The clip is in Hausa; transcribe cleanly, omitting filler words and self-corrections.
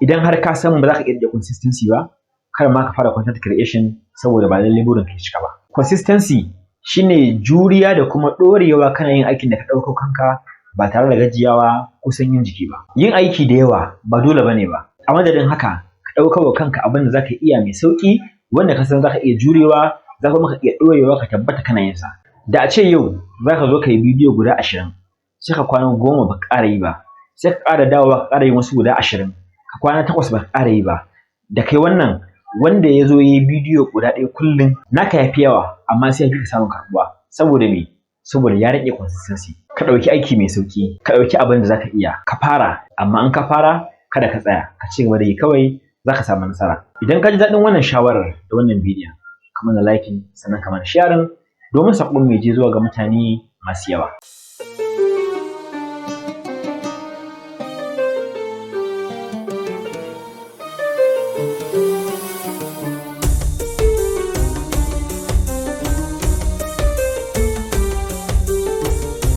Idan har ka san ba za ka iya riƙe consistency ba, kar ma ka fara content creation, saboda ba lallai burin ka ya cika ba. Consistency shine juriya da kuma ɗorewa kana yin aikin da ka ɗauko kanka ba tare da gajiyawa ko sanyin jiki ba. Yin aiki da yawa ba dole bane ba. A madadin haka, ka ɗaukar wa kanka abin da za ka iya mai sauƙi, wanda ka san za ka iya jurewa, za kuma ka iya ɗorewa ka tabbata kana yin sa. Da a ce yau za ka zo ka yi bidiyo guda 20, sai ka kwana 10 ba ka ƙara yi ba, sai ka ƙara dawowa ka ƙara yin wasu guda 20, ka kwana 8 ba ka ƙara yi ba. Da kai wannan wanda ya zo ya yi bidiyo guda ɗaya kullum, naka ya fi yawa, amma sai ya fi ka samun karɓuwa. Saboda me? Saboda ya riƙe consistency. Ka ɗauki aiki mai sauƙi, ka ɗauki abin da za ka iya, ka fara, amma in ka fara kada ka tsaya, ka ci gaba da yi kawai, za ka samu nasara. Idan ka ji daɗin wannan shawarar da wannan bidiyon, ka mana liking, sannan ka mana sharing domin saƙon mu ya je zuwa ga mutane masu yawa.